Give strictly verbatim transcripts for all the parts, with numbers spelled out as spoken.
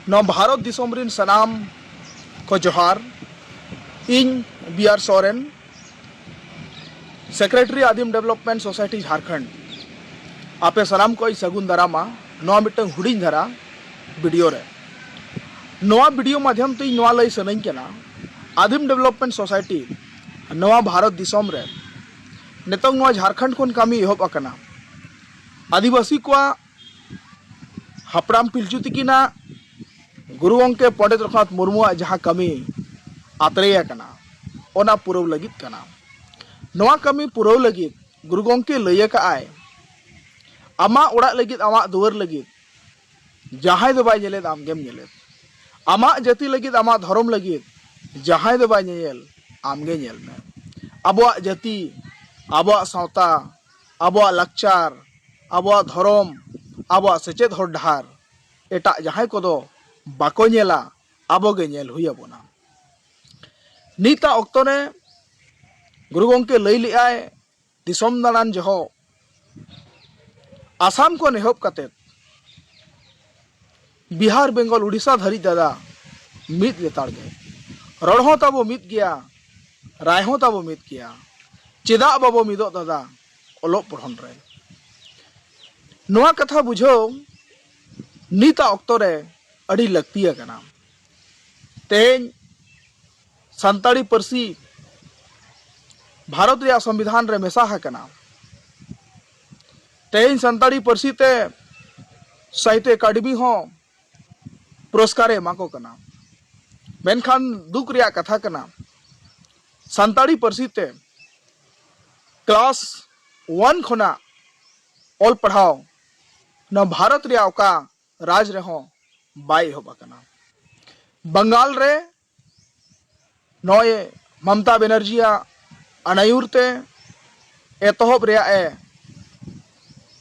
ᱱᱚᱣᱟ ᱵᱷᱟᱨᱚᱛ ᱫᱤᱥᱚᱢ ᱨᱤᱱ ᱥᱟᱱᱟᱢ ᱠᱚ ᱡᱚᱦᱟᱨ᱾ ᱤᱧ ᱵᱤ ᱟᱨ ᱥᱚᱨᱮᱱ, ᱥᱮᱠᱨᱮᱴᱟᱨᱤ ᱟᱹᱫᱤᱢ ᱰᱮᱵᱷᱞᱚᱯᱢᱮᱱᱴ ᱥᱳᱥᱟᱭᱴᱤ ᱡᱷᱟᱲᱠᱷᱚᱸᱰ᱾ ᱟᱯᱮ ᱥᱟᱱᱟᱢ ᱠᱚ ᱤᱧ ᱥᱟᱹᱜᱩᱱ ᱫᱟᱨᱟᱢᱟ ᱱᱚᱣᱟ ᱢᱤᱫᱴᱟᱝ ᱦᱩᱰᱤᱧ ᱫᱷᱟᱨᱟ ᱵᱷᱤᱰᱤᱭᱳ ᱨᱮ᱾ ᱱᱚᱣᱟ ᱵᱷᱤᱰᱤᱭᱳ ᱢᱟᱫᱽᱫᱷᱚᱢ ᱛᱮ ᱤᱧ ᱱᱚᱣᱟ ᱞᱟᱹᱭ ᱥᱟᱱᱟᱧ ᱠᱟᱱᱟ, ᱟᱹᱫᱤᱢ ᱰᱮᱵᱷᱞᱚᱯᱢᱮᱱᱴ ᱥᱳᱥᱟᱭᱴᱤ ᱱᱚᱣᱟ ᱵᱷᱟᱨᱚᱛ ᱫᱤᱥᱚᱢ ᱨᱮ ᱱᱤᱛᱚᱝ ᱱᱚᱣᱟ ᱡᱷᱟᱲᱠᱷᱚᱸᱰ ᱠᱷᱚᱱ ᱠᱟᱹᱢᱤ ᱮᱦᱚᱵ ᱟᱠᱟᱱᱟ᱾ ᱟᱹᱫᱤᱵᱟᱹᱥᱤ ᱠᱚᱣᱟᱜ ᱦᱟᱯᱲᱟᱢ ᱯᱤᱞᱪᱩ ᱛᱤᱠᱤᱱᱟᱜ ᱜᱩᱨᱩ ᱜᱚᱢᱠᱮ ᱯᱚᱱᱰᱤᱛ ᱨᱚᱜᱷᱩᱱᱟᱛᱷ ᱢᱩᱨᱢᱩᱣᱟᱜ ᱡᱟᱦᱟᱸ ᱠᱟᱹᱢᱤ ᱟᱛᱨᱮ ᱟᱠᱟᱱᱟ, ᱚᱱᱟ ᱯᱩᱨᱟᱹᱣ ᱞᱟᱹᱜᱤᱫ ᱠᱟᱱᱟ᱾ ᱱᱚᱣᱟ ᱠᱟᱹᱢᱤ ᱯᱩᱨᱟᱹᱣ ᱞᱟᱹᱜᱤᱫ ᱜᱩᱨᱩ ᱜᱚᱢᱠᱮ ᱞᱟᱹᱭ ᱟᱠᱟᱫᱼᱟᱭ, "ᱟᱢᱟᱜ ᱚᱲᱟᱜ ᱞᱟᱹᱜᱤᱫ, ᱟᱢᱟᱜ ᱫᱩᱣᱟᱹᱨ ᱞᱟᱹᱜᱤᱫ ᱡᱟᱦᱟᱸᱭ ᱫᱚ ᱵᱟᱭ ᱧᱮᱞᱮᱫ, ᱟᱢᱜᱮᱢ ᱧᱮᱞᱮᱫ᱾ ᱟᱢᱟᱜ ᱡᱟᱹᱛᱤ ᱞᱟᱹᱜᱤᱫ, ᱟᱢᱟᱜ ᱫᱷᱚᱨᱚᱢ ᱞᱟᱹᱜᱤᱫ ᱡᱟᱦᱟᱸᱭ ᱫᱚ ᱵᱟᱭ ᱧᱮᱧᱮᱞ, ᱟᱢᱜᱮ ᱧᱮᱞ ᱢᱮ᱾" ᱟᱵᱚᱣᱟᱜ ᱡᱟᱹᱛᱤ, ᱟᱵᱚᱣᱟᱜ ᱥᱟᱶᱛᱟ, ᱟᱵᱚᱣᱟᱜ ᱞᱟᱠᱪᱟᱨ, ᱟᱵᱚᱣᱟᱜ ᱫᱷᱚᱨᱚᱢ, ᱟᱵᱚᱣᱟᱜ ᱥᱮᱪᱮᱫ ᱦᱚᱨ ᱰᱟᱦᱟᱨ ᱮᱴᱟᱜ ᱡᱟᱦᱟᱸᱭ ᱠᱚᱫᱚ ᱵᱟᱠᱚ ᱧᱮᱞᱟ, ᱟᱵᱚ ᱜᱮ ᱧᱮᱞ ᱦᱩᱭ ᱟᱵᱚᱱᱟ᱾ ᱱᱤᱛᱟᱜ ᱚᱠᱛᱚ ᱨᱮ ᱜᱩᱨᱩ ᱜᱚᱢᱠᱮ ᱞᱟᱹᱭ ᱞᱮᱫᱼᱟᱭ, ᱫᱤᱥᱚᱢ ᱫᱟᱬᱟᱱ ᱡᱚᱦᱚᱜ ᱟᱥᱟᱢ ᱠᱷᱚᱱ ᱮᱦᱚᱵ ᱠᱟᱛᱮᱫ ᱵᱤᱦᱟᱨ, ᱵᱮᱝᱜᱚᱞ, ᱩᱰᱤᱥᱟ ᱫᱷᱟᱹᱨᱤᱡ ᱫᱟᱫᱟ ᱢᱤᱫ ᱞᱮᱛᱟᱲ ᱜᱮ᱾ ᱨᱚᱲ ᱦᱚᱸ ᱛᱟᱵᱚ ᱢᱤᱫ ᱜᱮᱭᱟ, ᱨᱟᱭ ᱦᱚᱸ ᱛᱟᱵᱚ ᱢᱤᱫ ᱜᱮᱭᱟ᱾ ᱪᱮᱫᱟᱜ ᱵᱟᱵᱚ ᱢᱤᱫᱚᱜ ᱫᱟᱫᱟ ᱚᱞᱚᱜ ᱯᱚᱲᱦᱚᱱ ᱨᱮ? ᱱᱚᱣᱟ ᱠᱟᱛᱷᱟ ᱵᱩᱡᱷᱟᱹᱣ ᱱᱤᱛᱟᱜ ᱚᱠᱛᱚ ᱨᱮ ᱟᱹᱰᱤ ᱞᱟᱹᱠᱛᱤ ᱟᱠᱟᱱᱟ᱾ ᱛᱮᱦᱮᱧ ᱥᱟᱱᱛᱟᱲᱤ ᱯᱟᱹᱨᱥᱤ ᱵᱷᱟᱨᱚᱛ ᱨᱮᱭᱟᱜ ᱥᱚᱝᱵᱤᱫᱷᱟᱱ ᱨᱮ ᱢᱮᱥᱟ ᱟᱠᱟᱱᱟ᱾ ᱛᱮᱦᱮᱧ ᱥᱟᱱᱛᱟᱲᱤ ᱯᱟᱹᱨᱥᱤ ᱛᱮ ᱥᱟᱦᱤᱛᱛᱚ ᱮᱠᱟᱰᱮᱢᱤ ᱦᱚᱸ ᱯᱩᱨᱚᱥᱠᱟᱨ ᱮ ᱮᱢᱟ ᱠᱚ ᱠᱟᱱᱟ᱾ ᱢᱮᱱᱠᱷᱟᱱ ᱫᱩᱠ ᱨᱮᱭᱟᱜ ᱠᱟᱛᱷᱟ ᱠᱟᱱᱟ, ᱥᱟᱱᱛᱟᱲᱤ ᱯᱟᱹᱨᱥᱤ ᱛᱮ ᱠᱞᱟᱥ ᱳᱣᱟᱱ ᱠᱷᱚᱱᱟᱜ ᱚᱞ ᱯᱟᱲᱦᱟᱣ ᱱᱚᱣᱟ ᱵᱷᱟᱨᱚᱛ ᱨᱮᱭᱟᱜ ᱚᱠᱟ ᱨᱟᱡᱽ ᱨᱮᱦᱚᱸ ᱵᱟᱭ ᱮᱦᱚᱵ ᱟᱠᱟᱱᱟ᱾ ᱵᱟᱝᱜᱟᱞ ᱨᱮ ᱱᱚᱜᱼᱚᱭ ᱢᱚᱢᱚᱛᱟ ᱵᱮᱱᱟᱨᱡᱤᱭᱟᱜ ᱟᱱᱟᱭᱩᱨ ᱛᱮ ᱮᱛᱚᱦᱚᱵ ᱨᱮᱭᱟᱜ ᱮ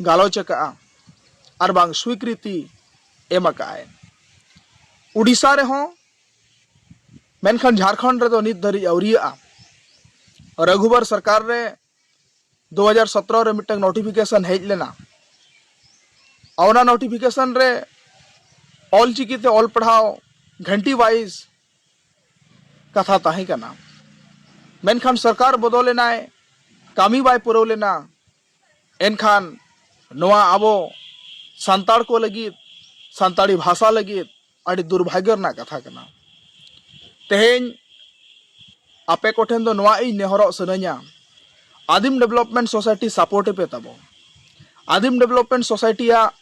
ᱜᱟᱞᱚᱪ ᱟᱠᱟᱫᱼᱟ ᱟᱨ ᱵᱟᱝ ᱥᱣᱤᱠᱨᱤᱛᱤ ᱮᱢ ᱟᱠᱟᱫᱼᱟᱭ᱾ ᱩᱰᱤᱥᱟ ᱨᱮᱦᱚᱸ, ᱢᱮᱱᱠᱷᱟᱱ ᱡᱷᱟᱲᱠᱷᱚᱸᱰ ᱨᱮᱫᱚ ᱱᱤᱛ ᱫᱷᱟᱹᱨᱤᱡ ᱟᱹᱣᱨᱤᱭᱟᱜᱼᱟ᱾ ᱨᱟᱹᱜᱷᱩᱵᱟᱨ ᱥᱚᱨᱠᱟᱨ ᱨᱮ ᱫᱩ ᱦᱟᱡᱟᱨ ᱥᱚᱛᱨᱚ ᱨᱮ ᱢᱤᱫᱴᱟᱝ ᱱᱳᱴᱤᱯᱷᱤᱠᱮᱥᱚᱱ ᱦᱮᱡ ᱞᱮᱱᱟ᱾ ᱚᱱᱟ ᱱᱳᱴᱤᱯᱷᱤᱠᱮᱥᱚᱱ ᱨᱮ ᱚᱞᱪᱤᱠᱤ ᱛᱮ ᱚᱞ ᱯᱟᱲᱦᱟᱣ ᱜᱷᱟᱱᱴᱤ ᱵᱟᱭᱤᱥ ᱠᱟᱛᱷᱟ ᱛᱟᱦᱮᱸ ᱠᱟᱱᱟ᱾ ᱢᱮᱱᱠᱷᱟᱱ ᱥᱚᱨᱠᱟᱨ ᱵᱚᱫᱚᱞ ᱮᱱᱟᱭ, ᱠᱟᱹᱢᱤ ᱵᱟᱭ ᱯᱩᱨᱟᱹᱣ ᱞᱮᱱᱟ᱾ ᱮᱱᱠᱷᱟᱱ ᱱᱚᱣᱟ ᱟᱵᱚ ᱥᱟᱱᱛᱟᱲ ᱠᱚ ᱞᱟᱹᱜᱤᱫ, ᱥᱟᱱᱛᱟᱲᱤ ᱵᱷᱟᱥᱟ ᱞᱟᱹᱜᱤᱫ ᱟᱹᱰᱤ ᱫᱩᱨᱵᱷᱟᱜᱽᱭᱚ ᱨᱮᱱᱟᱜ ᱠᱟᱛᱷᱟ ᱠᱟᱱᱟ᱾ ᱛᱮᱦᱮᱧ ᱟᱯᱮ ᱠᱚᱴᱷᱮᱱ ᱫᱚ ᱱᱚᱣᱟ ᱤᱧ ᱱᱮᱦᱚᱨᱚᱜ ᱥᱟᱱᱟᱧᱟ, ᱟᱹᱫᱤᱢ ᱰᱮᱵᱷᱞᱚᱯᱢᱮᱱᱴ ᱥᱳᱥᱟᱭᱴᱤ ᱥᱟᱯᱳᱨᱴ ᱯᱮ ᱛᱟᱵᱚ᱾ ᱟᱹᱫᱤᱢ ᱰᱮᱵᱷᱞᱚᱯᱢᱮᱱᱴ ᱥᱳᱥᱟᱭᱴᱤᱭᱟᱜ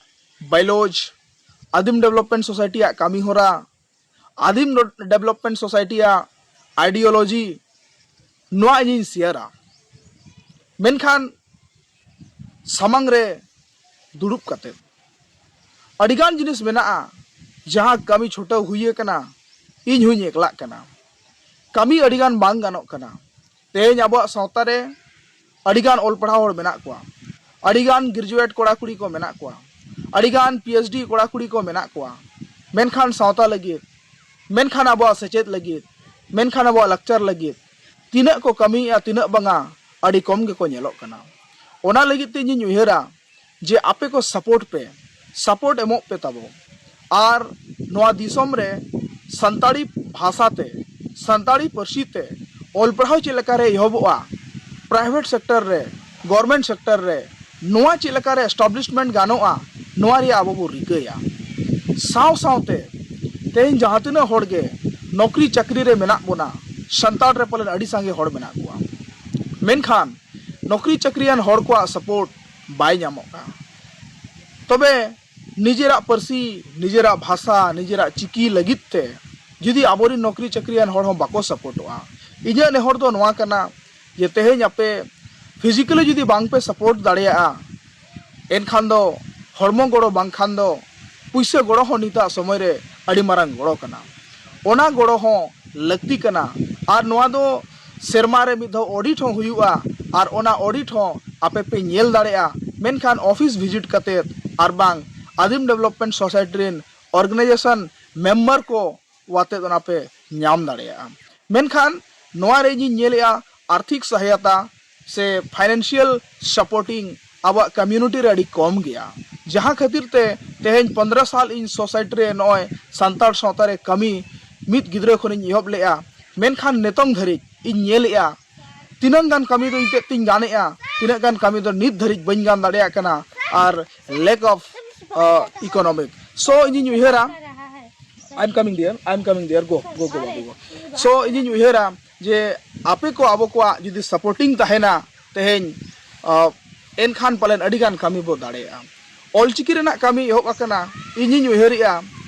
ᱵᱟᱭᱞᱚᱡᱽ, ᱟᱹᱫᱤᱢ ᱰᱮᱵᱷᱞᱚᱯᱢᱮᱱᱴ ᱥᱳᱥᱟᱭᱴᱤᱭᱟᱜ ᱠᱟᱹᱢᱤ ᱦᱚᱨᱟ, ᱟᱹᱫᱤᱢ ᱰᱮᱵᱷᱞᱚᱯᱢᱮᱱᱴ ᱥᱳᱥᱟᱭᱴᱤᱭᱟᱜ ᱟᱭᱰᱤᱭᱳᱞᱚᱡᱤ, ᱱᱚᱣᱟ ᱤᱧᱤᱧ ᱥᱮᱭᱟᱨᱟ᱾ ᱢᱮᱱᱠᱷᱟᱱ ᱥᱟᱢᱟᱝ ᱨᱮ ᱫᱩᱲᱩᱵ ᱠᱟᱛᱮ ᱟᱹᱰᱤᱜᱟᱱ ᱡᱤᱱᱤᱥ ᱢᱮᱱᱟᱜᱼᱟ, ᱡᱟᱦᱟᱸ ᱠᱟᱹᱢᱤ ᱪᱷᱩᱴᱟᱹᱣ ᱦᱩᱭ ᱟᱠᱟᱱᱟ, ᱤᱧ ᱦᱚᱸᱧ ᱮᱠᱞᱟᱜ ᱠᱟᱱᱟ᱾ ᱠᱟᱹᱢᱤ ᱟᱹᱰᱤᱜᱟᱱ ᱵᱟᱝ ᱜᱟᱱᱚᱜ ᱠᱟᱱᱟ᱾ ᱛᱮᱦᱮᱧ ᱟᱵᱚᱣᱟᱜ ᱥᱟᱶᱛᱟ ᱨᱮ ᱟᱹᱰᱤᱜᱟᱱ ᱚᱞ ᱯᱟᱲᱦᱟᱣ ᱦᱚᱲ ᱢᱮᱱᱟᱜ ᱠᱚᱣᱟ, ᱟᱹᱰᱤᱜᱟᱱ ᱜᱨᱮᱡᱩᱭᱮᱴ ᱠᱚᱲᱟ ᱠᱩᱲᱤ ᱠᱚ ᱢᱮᱱᱟᱜ ᱠᱚᱣᱟ, ᱟᱹᱰᱤᱜᱟᱱ ᱯᱤ ᱮᱭᱤᱪ ᱰᱤ ᱠᱚᱲᱟ ᱠᱩᱲᱤ ᱠᱚ ᱢᱮᱱᱟᱜ ᱠᱚᱣᱟ᱾ ᱢᱮᱱᱠᱷᱟᱱ ᱥᱟᱶᱛᱟ ᱞᱟᱹᱜᱤᱫ, ᱢᱮᱱᱠᱷᱟᱱ ᱟᱵᱚᱣᱟᱜ ᱥᱮᱪᱮᱫ ᱞᱟᱹᱜᱤᱫ, ᱢᱮᱱᱠᱷᱟᱱ ᱟᱵᱚᱣᱟᱜ ᱞᱟᱠᱪᱟᱨ ᱞᱟᱹᱜᱤᱫ ᱛᱤᱱᱟᱹᱜ ᱠᱚ ᱠᱟᱹᱢᱤᱭᱮᱫᱼᱟ, ᱛᱤᱱᱟᱹᱜ ᱵᱟᱝᱟ, ᱟᱹᱰᱤ ᱠᱚᱢ ᱜᱮᱠᱚ ᱧᱮᱞᱚᱜ ᱠᱟᱱᱟ᱾ ᱚᱱᱟ ᱞᱟᱹᱜᱤᱫ ᱛᱮ ᱤᱧᱤᱧ ᱩᱭᱦᱟᱹᱨᱟ ᱡᱮ ᱟᱯᱮ ᱠᱚ ᱥᱟᱯᱳᱨᱴ ᱯᱮ, ᱥᱟᱯᱳᱨᱴ ᱮᱢᱚᱜ ᱯᱮ ᱛᱟᱵᱚ᱾ ᱟᱨ ᱱᱚᱣᱟ ᱫᱤᱥᱚᱢ ᱨᱮ ᱥᱟᱱᱛᱟᱲᱤ ᱵᱷᱟᱥᱟ ᱛᱮ, ᱥᱟᱱᱛᱟᱲᱤ ᱯᱟᱹᱨᱥᱤ ᱛᱮ ᱚᱞ ᱯᱟᱲᱦᱟᱣ ᱪᱮᱫ ᱞᱮᱠᱟᱨᱮ ᱮᱦᱚᱵᱚᱜᱼᱟ, ᱯᱨᱟᱭᱵᱷᱮᱴ ᱥᱮᱠᱴᱚᱨ ᱨᱮ, ᱜᱚᱨᱢᱮᱱᱴ ᱥᱮᱠᱴᱚᱨ ᱨᱮ, ᱱᱚᱣᱟ ᱪᱮᱫ ᱞᱮᱠᱟᱨᱮ ᱮᱥᱴᱟᱵᱞᱤᱥᱢᱮᱱᱴ ᱜᱟᱱᱚᱜᱼᱟ, ᱱᱚᱣᱟ ᱨᱮᱭᱟᱜ ᱟᱵᱚ ᱵᱚ ᱨᱤᱠᱟᱹᱭᱟ᱾ ᱥᱟᱶ ᱥᱟᱶᱛᱮ ᱛᱮᱦᱮᱧ ᱡᱟᱦᱟᱸ ᱛᱤᱱᱟᱹᱜ ᱦᱚᱲ ᱜᱮ ᱱᱚᱠᱨᱤ ᱪᱟᱹᱠᱨᱤ ᱨᱮ ᱢᱮᱱᱟᱜ ᱵᱚᱱᱟ, ᱥᱟᱱᱛᱟᱲ ᱨᱮ ᱯᱟᱞᱮᱱ ᱟᱹᱰᱤ ᱥᱟᱸᱜᱮ ᱦᱚᱲ ᱢᱮᱱᱟᱜ ᱠᱚᱣᱟ, ᱢᱮᱱᱠᱷᱟᱱ ᱱᱚᱠᱨᱤ ᱪᱟᱹᱠᱨᱤᱭᱟᱱ ᱦᱚᱲ ᱠᱚᱣᱟᱜ ᱥᱟᱯᱳᱨᱴ ᱵᱟᱭ ᱧᱟᱢᱚᱜ ᱠᱟᱱᱟ᱾ ᱛᱚᱵᱮ ᱱᱤᱡᱮᱨᱟᱜ ᱯᱟᱹᱨᱥᱤ, ᱱᱤᱡᱮᱨᱟᱜ ᱵᱷᱟᱥᱟ, ᱱᱤᱡᱮᱨᱟᱜ ᱪᱤᱠᱤ ᱞᱟᱹᱜᱤᱫ ᱛᱮ ᱡᱩᱫᱤ ᱟᱵᱚᱨᱮᱱ ᱱᱚᱠᱨᱤ ᱪᱟᱹᱠᱨᱤᱭᱟᱱ ᱦᱚᱲ ᱦᱚᱸ ᱵᱟᱠᱚ ᱥᱟᱯᱳᱨᱴᱚᱜᱼᱟ, ᱤᱧᱟᱹᱜ ᱱᱮᱦᱚᱨ ᱫᱚ ᱱᱚᱣᱟ ᱠᱟᱱᱟ ᱡᱮ ᱛᱮᱦᱮᱧ ᱟᱯᱮ ᱯᱷᱤᱡᱤᱠᱮᱞᱤ ᱡᱩᱫᱤ ᱵᱟᱝ ᱯᱮ ᱥᱟᱯᱳᱨᱴ ᱫᱟᱲᱮᱭᱟᱜᱼᱟ, ᱮᱱᱠᱷᱟᱱ ᱫᱚ ᱦᱚᱲᱢᱚ ᱜᱚᱲᱚ ᱵᱟᱝᱠᱷᱟᱱ ᱫᱚ ᱯᱩᱭᱥᱟᱹ ᱜᱚᱲᱚ ᱦᱚᱸ ᱱᱤᱛᱟᱜ ᱥᱚᱢᱚᱭ ᱨᱮ ᱟᱹᱰᱤ ᱢᱟᱨᱟᱝ ᱜᱚᱲᱚ ᱠᱟᱱᱟ᱾ ᱚᱱᱟ ᱜᱚᱲᱚ ᱦᱚᱸ ᱞᱟᱹᱠᱛᱤ ᱠᱟᱱᱟ᱾ ᱟᱨ ᱱᱚᱣᱟ ᱫᱚ ᱥᱮᱨᱢᱟ ᱨᱮ ᱢᱤᱫ ᱫᱷᱟᱣ ᱚᱰᱤᱴ ᱦᱚᱸ ᱦᱩᱭᱩᱜᱼᱟ, ᱟᱨ ᱚᱱᱟ ᱚᱰᱤᱴ ᱦᱚᱸ ᱟᱯᱮ ᱯᱮ ᱧᱮᱞ ᱫᱟᱲᱮᱭᱟᱜᱼᱟ᱾ ᱢᱮᱱᱠᱷᱟᱱ ᱚᱯᱷᱤᱥ ᱵᱷᱤᱡᱤᱴ ᱠᱟᱛᱮᱫ ᱟᱨ ᱵᱟᱝ ᱟᱹᱫᱤᱢ ᱰᱮᱵᱷᱞᱚᱯᱢᱮᱱᱴ ᱥᱳᱥᱟᱭᱴᱤ ᱨᱮᱱ ᱚᱨᱜᱟᱱᱟᱭᱡᱮᱥᱚᱱ ᱢᱮᱢᱵᱟᱨ ᱠᱚ ᱟᱛᱮᱫ ᱚᱱᱟ ᱯᱮ ᱧᱟᱢ ᱫᱟᱲᱮᱭᱟᱜᱼᱟ᱾ ᱢᱮᱱᱠᱷᱟᱱ ᱱᱚᱣᱟ ᱨᱮ ᱤᱧᱤᱧ ᱧᱮᱞᱮᱜᱼᱟ ᱟᱨᱛᱷᱤᱠ ᱥᱟᱦᱟᱭᱟᱛᱟ ᱥᱮ ᱯᱷᱟᱭᱱᱟᱱᱥᱤᱭᱟᱞ ᱥᱟᱯᱳᱨᱴᱤᱝ ᱟᱵᱚᱣᱟᱜ ᱠᱚᱢᱤᱭᱩᱱᱤᱴᱤ ᱨᱮ ᱟᱹᱰᱤ ᱠᱚᱢ ᱜᱮᱭᱟ᱾ ᱡᱟᱦᱟᱸ ᱠᱷᱟᱹᱛᱤᱨ ᱛᱮ ᱛᱮᱦᱮᱧ ᱯᱚᱱᱫᱽᱨᱚ ᱥᱟᱞ ᱤᱧ ᱥᱳᱥᱟᱭᱴᱤ ᱨᱮ ᱱᱚᱜᱼᱚᱭ ᱥᱟᱱᱛᱟᱲ ᱥᱟᱶᱛᱟ ᱨᱮ ᱠᱟᱹᱢᱤ ᱢᱤᱫ ᱜᱤᱫᱽᱨᱟᱹ ᱠᱷᱚᱱᱤᱧ ᱮᱦᱚᱵ ᱞᱮᱫᱼᱟ, ᱢᱮᱱᱠᱷᱟᱱ ᱱᱤᱛᱚᱝ ᱫᱷᱟᱹᱨᱤᱡ ᱤᱧ ᱧᱮᱞᱮᱫᱼᱟ ᱛᱤᱱᱟᱹᱜ ᱜᱟᱱ ᱠᱟᱹᱢᱤ ᱫᱚ ᱤᱧ ᱛᱮᱫ ᱛᱤᱧ ᱜᱟᱱᱮᱫᱼᱟ, ᱛᱤᱱᱟᱹᱜ ᱜᱟᱱ ᱠᱟᱹᱢᱤ ᱫᱚ ᱱᱤᱛ ᱫᱷᱟᱹᱨᱤᱡ ᱵᱟᱹᱧ ᱜᱟᱱ ᱫᱟᱲᱮᱭᱟᱜ ᱠᱟᱱᱟ, ᱟᱨ lack of economic. So ᱤᱧᱤᱧ ᱩᱭᱦᱟᱹᱨᱟ, I'm coming there, I'm coming there, go, go, go, go, go. So ᱤᱧᱤᱧ ᱩᱭᱦᱟᱹᱨᱟ ᱡᱮ ᱟᱯᱮ ᱠᱚ ᱟᱵᱚ ᱠᱚᱣᱟᱜ ᱡᱩᱫᱤ supporting ᱛᱟᱦᱮᱱᱟ ᱛᱮᱦᱮᱧ, ᱟᱸ, ᱮᱱᱠᱷᱟᱱ ᱯᱟᱞᱮᱱ ᱟᱹᱰᱤᱜᱟᱱ ᱠᱟᱹᱢᱤ ᱵᱚ ᱫᱟᱲᱮᱭᱟᱜᱼᱟ᱾ ᱚᱞᱪᱤᱠᱤ ᱨᱮᱱᱟᱜ ᱠᱟᱹᱢᱤ ᱮᱦᱚᱵ ᱟᱠᱟᱱᱟ᱾ ᱤᱧᱤᱧ ᱩᱭᱦᱟᱹᱨᱮᱜᱼᱟ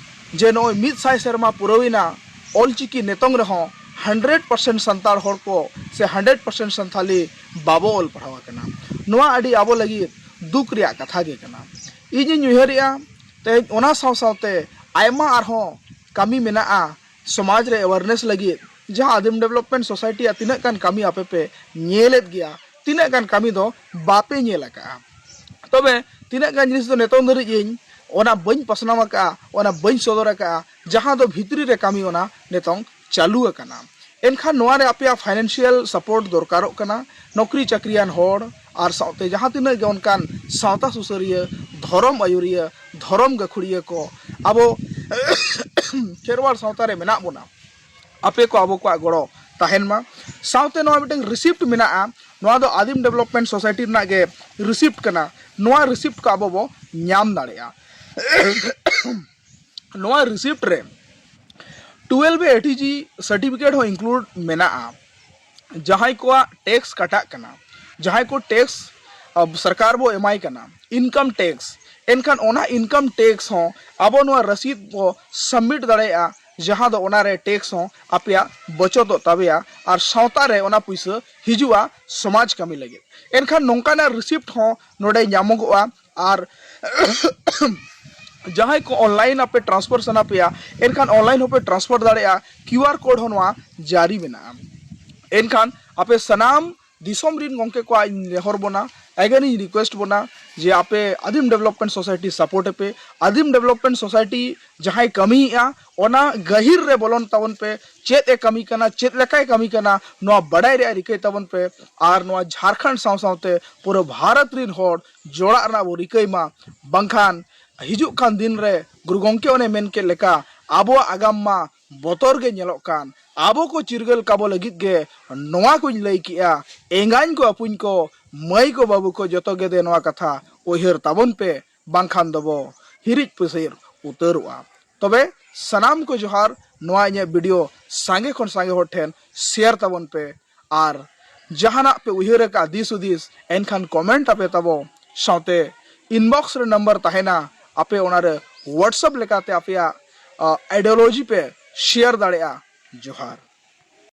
ᱡᱮ ᱱᱚᱜᱼᱚᱭ ᱢᱤᱫ ᱥᱟᱭ ᱥᱮᱨᱢᱟ ᱯᱩᱨᱟᱹᱣᱮᱱᱟ, ᱚᱞᱪᱤᱠᱤ ᱱᱤᱛᱚᱝ ᱨᱮᱦᱚᱸ ᱦᱟᱱᱰᱨᱮᱰ ᱯᱟᱨᱥᱮᱱᱴ ᱥᱟᱱᱛᱟᱲ ᱦᱚᱲ ᱠᱚ ᱥᱮ ᱦᱟᱱᱰᱨᱮᱰ ᱯᱟᱨᱥᱮᱱᱴ ᱥᱟᱱᱛᱷᱟᱞᱤ ᱵᱟᱵᱚ ᱚᱞ ᱯᱟᱲᱦᱟᱣ ᱟᱠᱟᱱᱟ᱾ ᱱᱚᱣᱟ ᱟᱹᱰᱤ ᱟᱵᱚ ᱞᱟᱹᱜᱤᱫ ᱫᱩᱠ ᱨᱮᱭᱟᱜ ᱠᱟᱛᱷᱟ ᱜᱮ ᱠᱟᱱᱟ᱾ ᱤᱧᱤᱧ ᱩᱭᱦᱟᱹᱨᱮᱜᱼᱟ ᱛᱮᱦᱮᱧ ᱚᱱᱟ ᱥᱟᱶ ᱥᱟᱶᱛᱮ ᱟᱭᱢᱟ ᱟᱨᱦᱚᱸ ᱠᱟᱹᱢᱤ ᱢᱮᱱᱟᱜᱼᱟ ᱥᱚᱢᱟᱡᱽ ᱨᱮ awareness ᱞᱟᱹᱜᱤᱫ, ᱡᱟᱦᱟᱸ ᱟᱹᱫᱤᱢ development society ᱟᱜ ᱛᱤᱱᱟᱹᱜ ᱜᱟᱱ ᱠᱟᱹᱢᱤ ᱟᱯᱮ ᱯᱮ ᱧᱮᱞᱮᱫ ᱜᱮᱭᱟ, ᱛᱤᱱᱟᱹᱜ ᱜᱟᱱ ᱠᱟᱹᱢᱤ ᱫᱚ ᱵᱟᱯᱮ ᱧᱮᱞ ᱟᱠᱟᱫᱼᱟ᱾ ᱛᱚᱵᱮ ᱛᱤᱱᱟᱹᱜ ᱜᱟᱱ ᱡᱤᱱᱤᱥ ᱫᱚ ᱱᱤᱛᱚᱝ ᱫᱷᱟᱹᱨᱤᱡ ᱤᱧ ᱚᱱᱟ ᱵᱟᱹᱧ ᱯᱟᱥᱱᱟᱣ ᱟᱠᱟᱫᱼᱟ, ᱚᱱᱟ ᱵᱟᱹᱧ ᱥᱚᱫᱚᱨ ᱟᱠᱟᱫᱼᱟ, ᱡᱟᱦᱟᱸ ᱫᱚ ᱵᱷᱤᱛᱨᱤ ᱨᱮ ᱠᱟᱹᱢᱤ ᱚᱱᱟ ᱱᱤᱛᱚᱝ ᱪᱟᱹᱞᱩ ᱟᱠᱟᱱᱟ᱾ ᱮᱱᱠᱷᱟᱱ ᱱᱚᱣᱟ ᱨᱮ ᱟᱯᱮᱭᱟᱜ financial support ᱫᱚᱨᱠᱟᱨᱚᱜ ᱠᱟᱱᱟ᱾ ᱱᱚᱠᱨᱤ ᱪᱟᱹᱠᱨᱤᱭᱟᱱ ᱦᱚᱲ ᱟᱨ ᱥᱟᱶᱛᱮ ᱡᱟᱦᱟᱸ ᱛᱤᱱᱟᱹᱜ ᱜᱮ ᱚᱱᱠᱟᱱ ᱥᱟᱶᱛᱟ ᱥᱩᱥᱟᱹᱨᱤᱭᱟᱹ, ᱫᱷᱚᱨᱚᱢ ᱟᱹᱭᱩᱨᱤᱭᱟᱹ, ᱫᱷᱚᱨᱚᱢ ᱜᱟᱹᱠᱷᱩᱲᱤᱭᱟᱹ ᱠᱚ ᱟᱵᱚ ᱠᱷᱮᱨᱣᱟᱲ ᱥᱟᱶᱛᱟ ᱨᱮ ᱢᱮᱱᱟᱜ ᱵᱚᱱᱟ, ᱟᱯᱮ ᱠᱚ ᱟᱵᱚ ᱠᱚᱣᱟᱜ ᱜᱚᱲᱚ ᱛᱟᱦᱮᱱ ᱢᱟ᱾ ᱥᱟᱶᱛᱮ ᱱᱚᱣᱟ ᱢᱤᱫᱴᱟᱝ receipt ᱢᱮᱱᱟᱜᱼᱟ, ᱱᱚᱣᱟ ᱫᱚ ᱟᱹᱫᱤᱢ development society ᱨᱮᱱᱟᱜ ᱜᱮ receipt ᱠᱟᱱᱟ᱾ ᱱᱚᱣᱟ receipt ᱠᱚ ᱟᱵᱚ ᱵᱚ ᱧᱟᱢ ᱫᱟᱲᱮᱭᱟᱜᱼᱟ᱾ ᱱᱚᱣᱟ receipt ᱨᱮ twelve A T G certificate ᱦᱚᱸ include ᱢᱮᱱᱟᱜᱼᱟ᱾ ᱡᱟᱦᱟᱸᱭ ᱠᱚᱣᱟᱜ tax ᱠᱟᱴᱟᱜ ᱠᱟᱱᱟ, ᱡᱟᱦᱟᱸᱭ ᱠᱚ tax, ᱟᱵ, ᱥᱚᱨᱠᱟᱨ ᱵᱚ ᱮᱢᱟᱭ ᱠᱟᱱᱟ, income tax, ᱮᱱᱠᱷᱟᱱ ᱚᱱᱟ income tax ᱦᱚᱸ ᱟᱵᱚ ᱱᱚᱣᱟ ᱨᱚᱥᱤᱫ ᱵᱚ submit ᱫᱟᱲᱮᱭᱟᱜᱼᱟ, ᱡᱟᱦᱟᱸ ᱫᱚ ᱚᱱᱟᱨᱮ tax ᱦᱚᱸ ᱟᱯᱮᱭᱟᱜ ᱵᱚᱪᱚᱛᱚᱜ ᱛᱟᱯᱮᱭᱟ ᱟᱨ ᱥᱟᱶᱛᱟ ᱨᱮ ᱚᱱᱟ ᱯᱩᱭᱥᱟᱹ ᱦᱤᱡᱩᱜᱼᱟ ᱥᱚᱢᱟᱡᱽ ᱠᱟᱹᱢᱤ ᱞᱟᱹᱜᱤᱫ᱾ ᱮᱱᱠᱷᱟᱱ ᱱᱚᱝᱠᱟᱱᱟᱜ receipt ᱦᱚᱸ ᱱᱚᱰᱮ ᱧᱟᱢᱚᱜᱚᱜᱼᱟ᱾ ᱟᱨ ᱡᱟᱦᱟᱸᱭ ᱠᱚ online ᱟᱯᱮ transfer ᱥᱟᱱᱟ ᱯᱮᱭᱟ, ᱮᱱᱠᱷᱟᱱ online ᱦᱚᱸᱯᱮ transfer ᱫᱟᱲᱮᱭᱟᱜᱼᱟ᱾ QR code ᱦᱚᱸ ᱱᱚᱣᱟ ᱡᱟᱹᱨᱤ ᱢᱮᱱᱟᱜᱼᱟ᱾ ᱮᱱᱠᱷᱟᱱ ᱟᱯᱮ ᱥᱟᱱᱟᱢ ᱫᱤᱥᱚᱢ ᱨᱤᱱ ᱜᱚᱢᱠᱮ ᱠᱚᱣᱟᱜ ᱤᱧ ᱱᱮᱦᱚᱨ ᱵᱚᱱᱟ, again ᱤᱧ request ᱵᱚᱱᱟ, ᱡᱮ ᱟᱯᱮ ᱟᱹᱫᱤᱢ ᱰᱮᱵᱷᱞᱚᱯᱢᱮᱱᱴ ᱥᱳᱥᱟᱭᱴᱤ ᱥᱟᱯᱳᱨᱴ ᱯᱮ, ᱟᱹᱫᱤᱢ ᱰᱮᱵᱷᱞᱚᱯᱢᱮᱱᱴ ᱥᱳᱥᱟᱭᱴᱤ ᱡᱟᱦᱟᱸᱭ ᱠᱟᱹᱢᱤᱭᱮᱫᱼᱟ ᱚᱱᱟ ᱜᱟᱹᱦᱤᱨ ᱨᱮ ᱵᱚᱞᱚᱱ ᱛᱟᱵᱚᱱ ᱯᱮ, ᱪᱮᱫ ᱮ ᱠᱟᱹᱢᱤ ᱠᱟᱱᱟ, ᱪᱮᱫ ᱞᱮᱠᱟᱭ ᱠᱟᱹᱢᱤ ᱠᱟᱱᱟ, ᱱᱚᱣᱟ ᱵᱟᱰᱟᱭ ᱨᱮᱭᱟᱜ ᱨᱤᱠᱟᱹᱭ ᱛᱟᱵᱚᱱ ᱯᱮ᱾ ᱟᱨ ᱱᱚᱣᱟ ᱡᱷᱟᱲᱠᱷᱚᱸᱰ ᱥᱟᱶ ᱥᱟᱶᱛᱮ ᱯᱩᱨᱟᱹ ᱵᱷᱟᱨᱚᱛ ᱨᱤᱱ ᱦᱚᱲ ᱡᱚᱲᱟᱜ ᱨᱮᱱᱟᱜ ᱵᱚ ᱨᱤᱠᱟᱹᱭ ᱢᱟ, ᱵᱟᱝᱠᱷᱟᱱ ᱦᱤᱡᱩᱜ ᱠᱟᱱ ᱫᱤᱱ ᱨᱮ ᱜᱩᱨᱩ ᱜᱚᱢᱠᱮ ᱚᱱᱮ ᱢᱮᱱ ᱠᱮᱫ ᱞᱮᱠᱟ ᱟᱵᱚᱣᱟᱜ ᱟᱜᱟᱢ ᱢᱟ ᱵᱚᱛᱚᱨ ᱜᱮ ᱧᱮᱞᱚᱜ ᱠᱟᱱ᱾ ᱟᱵᱚ ᱠᱚ ᱪᱤᱨᱜᱟᱹᱞ ᱠᱟᱵᱚ ᱞᱟᱹᱜᱤᱫ ᱜᱮ ᱱᱚᱣᱟ ᱠᱚᱧ ᱞᱟᱹᱭ ᱠᱮᱜᱼᱟ᱾ ᱮᱸᱜᱟᱧ ᱠᱚ, ᱟᱹᱯᱩᱧ ᱠᱚ, ᱢᱟᱹᱭ ᱠᱚ, ᱵᱟᱹᱵᱩ ᱠᱚ, ᱡᱚᱛᱚ ᱜᱮ ᱫᱮ ᱱᱚᱣᱟ ᱠᱟᱛᱷᱟ ᱩᱭᱦᱟᱹᱨ ᱛᱟᱵᱚᱱ ᱯᱮ, ᱵᱟᱝᱠᱷᱟᱱ ᱫᱚᱵᱚ ᱦᱤᱨᱤᱡ ᱯᱟᱹᱥᱤᱨ ᱩᱛᱟᱹᱨᱚᱜᱼᱟ᱾ ᱛᱚᱵᱮ ᱥᱟᱱᱟᱢ ᱠᱚ ᱡᱚᱦᱟᱨ, ᱱᱚᱣᱟ ᱤᱧᱟᱹᱜ ᱵᱷᱤᱰᱤᱭᱳ ᱥᱟᱸᱜᱮ ᱠᱷᱚᱱ ᱥᱟᱸᱜᱮ ᱦᱚᱲ ᱴᱷᱮᱱ ᱥᱮᱭᱟᱨ ᱛᱟᱵᱚᱱ ᱯᱮ᱾ ᱟᱨ ᱡᱟᱦᱟᱱᱟᱜ ᱯᱮ ᱩᱭᱦᱟᱹᱨ ᱟᱠᱟᱫ ᱫᱤᱥ ᱦᱩᱫᱤᱥ, ᱮᱱᱠᱷᱟᱱ ᱠᱚᱢᱮᱱᱴ ᱟᱯᱮ ᱛᱟᱵᱚ᱾ ᱥᱟᱶᱛᱮ ᱤᱱᱵᱚᱠᱥ ᱨᱮ ᱱᱟᱢᱵᱟᱨ ᱛᱟᱦᱮᱱᱟ, ᱟᱯᱮ ᱚᱱᱟᱨᱮ ᱣᱟᱴᱥᱮᱯ ᱞᱮᱠᱟᱛᱮ ᱟᱯᱮᱭᱟᱜ ᱟᱭᱰᱤᱭᱳᱞᱚᱡᱤ ᱯᱮ ᱥᱮᱭᱟᱨ ᱫᱟᱲᱮᱭᱟᱜᱼᱟ᱾ ᱡᱚᱦᱟᱨ᱾